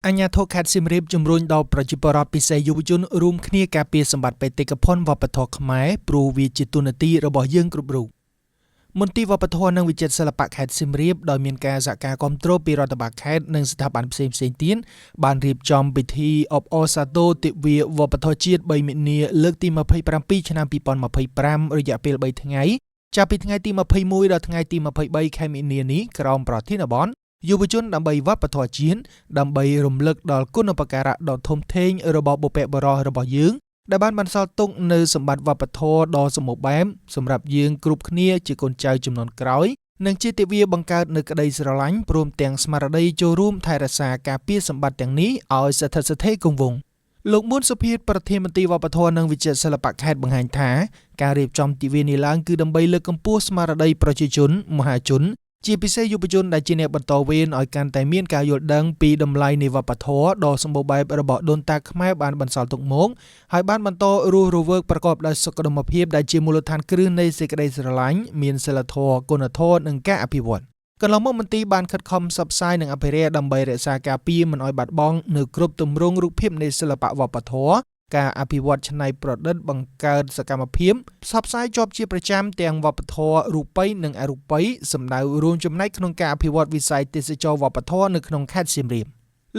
អាជ្ញាធរខេត្តសៀមរាបជំរុញដល់ប្រជាពលរដ្ឋពិសេសយុវជនរួមគ្នាការពារសម្បត្តិបេតិកភណ្ឌវប្បធម៌ខ្មែរព្រោះវាជាទូនាទីរបស់យើងគ្រប់រូបមន្ទីរវប្បធម៌និងវិចិត្រសិល្បៈខេត្តសៀមរាបដោយមានការសហការគាំទ្រពីរដ្ឋបាលខេត្តនិងស្ថាប័នផ្សេងៗទៀតបានរៀបចំពិធីអបអរសាទរទិវាវប្បធម៌ជាតិ3មីនាលើកទី27ឆ្នាំ2025រយៈពេល3ថ្ងៃចាប់ពីថ្ងៃទី21ដល់ថ្ងៃទី23ខែមីនានេះក្រោមប្រធានបទយុវជនដើម្បីវប្បធម៌ជាតិដើម្បីរំលឹកដល់គុណូបការៈដ៏ធំធេងរបស់បុព្វបុរសរបស់យើងដែលបានបន្សល់ទុកនូវសម្បត្តិវប្បធម៌ដ៏សម្បូរបែបសម្រាប់យើងគ្រប់គ្នាជាកូនចៅជំនាន់ក្រោយនិងជាទិវាបង្កើតនូវក្តីស្រឡាញ់ព្រមទាំងស្មារតីចូលរួមថែរក្សាការពារសម្បត្តិទាំងនេះឲ្យស្ថិតស្ថេរគង់វង្សលោកមួនសុភាពប្រធានមន្ទីរវប្បធម៌និងវិចិត្រសិល្បៈខេត្តបង្ហាញថាការរៀបចំទិវានេះឡើងគឺដើម្បីលើកកម្ពស់ស្មារតីប្រជាជនមហាជន ជាពិសេសយុវជនដែលជាអ្នកបន្តវេនឲ្យកាន់តែមានការយល់ដឹងពីតម្លៃនៃវប្បធម៌ដ៏សម្បូរបែបរបស់ដូនតាខ្មែរបានបន្សល់ទុកមកហើយបានបន្តរស់រវើកប្រកបដោយសុខដុមភាពដែលជាមូលដ្ឋានគ្រឹះនៃសេចក្តីស្រឡាញ់មានសីលធម៌គុណធម៌និងការអភិវឌ្ឍកន្លងមកមន្ទីរបានខិតខំផ្សព្វផ្សាយនិងអភិរក្សដើម្បីរក្សាការពារមិនឲ្យបាត់បង់នៅគ្រប់ទម្រង់រូបភាពនៃសិល្បៈវប្បធម៌ការអភិវឌ្ឍច្នៃប្រឌិតបង្កើតសកម្មភាពផ្សព្វផ្សាយជាប់ជាប្រចាំទាំងវប្បធម៌រូបីនិងអរូបីសម្ដៅរួមចំណែកក្នុងការអភិវឌ្ឍវិស័យទេសចរវប្បធម៌នៅក្នុងខេត្តសៀមរាប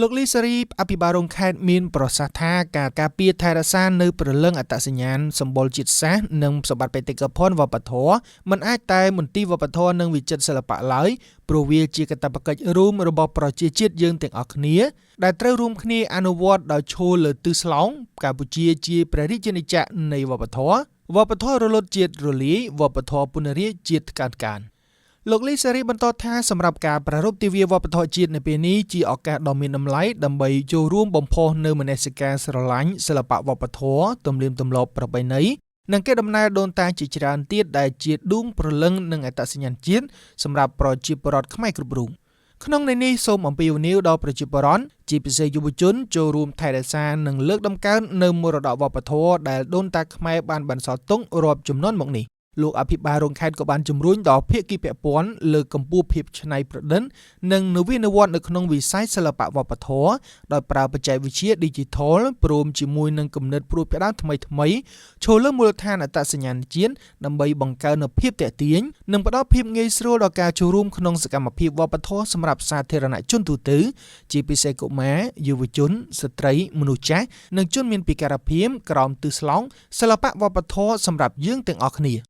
លោកលីសារីអភិបាលរងខេត្តមានប្រសាសន៍ថាការការពារថែរក្សានៅព្រលឹងអត្តសញ្ញាណសម្បុរជាតិសាសន៍និងសម្បត្តិបេតិកភណ្ឌវប្បធម៌មិនអាចតែមន្ទីរវប្បធម៌និងវិចិត្រសិល្បៈឡើយព្រោះវាជាកាតព្វកិច្ចរួមរបស់ប្រជាជាតិយើងទាំងអស់គ្នាដែលត្រូវរួមគ្នាអនុវត្តដោយឈរលើទិសស្លោងកម្ពុជាជាព្រះរាជាណាចក្រនៃវប្បធម៌វប្បធម៌រលត់ជាតិរលាយវប្បធម៌ពុនរាជជាតិថ្កើងកានលោកលីសេរីបន្តថាសម្រាប់ការប្រារព្ធទិវាវប្បធម៌ជាតិនៅពេលនេះជាឱកាសដ៏មានតម្លៃដើម្បីចូលរួមបំផុសនូវមនសិការស្រឡាញ់សិល្បៈវប្បធម៌ទំនៀមទម្លាប់ប្រពៃណីនិងកេរដំណែលដូនតាជាច្រើនទៀតដែលជាដួងព្រលឹងនិងអត្តសញ្ញាណជាតិសម្រាប់ប្រជាពលរដ្ឋខ្មែរគ្រប់រូបក្នុងន័យនេះសូមអំពាវនាវដល់ប្រជាពលរដ្ឋជាពិសេសយុវជនចូលរួមថែរក្សានិងលើកតម្កើងនូវមរតកវប្បធម៌ដែលដូនតាខ្មែរបានបន្សល់ទុករាប់ជំនាន់មកនេះលោកអភិបាលរងខេត្តក៏បានជំរុញដល់ភាគីពាក់ព័ន្ធលើកកម្ពស់ភាពច្នៃប្រឌិតនិងនវានុវត្តន៍នៅក្នុងវិស័យសិល្បៈវប្បធម៌ដោយប្រើបច្ចេកវិទ្យា Digital ព្រមជាមួយនឹងគំនិតផ្ដួចផ្ដើមថ្មីៗឈរលើមូលដ្ឋានអត្តសញ្ញាណជាតិដើម្បីបង្កើននូវភាពទាក់ទាញនិងផ្ដល់ភាពងាយស្រួលដល់ការចូលរួមក្នុងសកម្មភាពវប្បធម៌សម្រាប់សាធារណជនទូទៅជាពិសេសកុមារយុវជនស្ត្រីមនុស្សចាស់និងជនមានពិការភាពក្រោមទិសស្លោងសិល្បៈវប្បធម៌សម្រាប់យើងទាំងអស់គ្នា។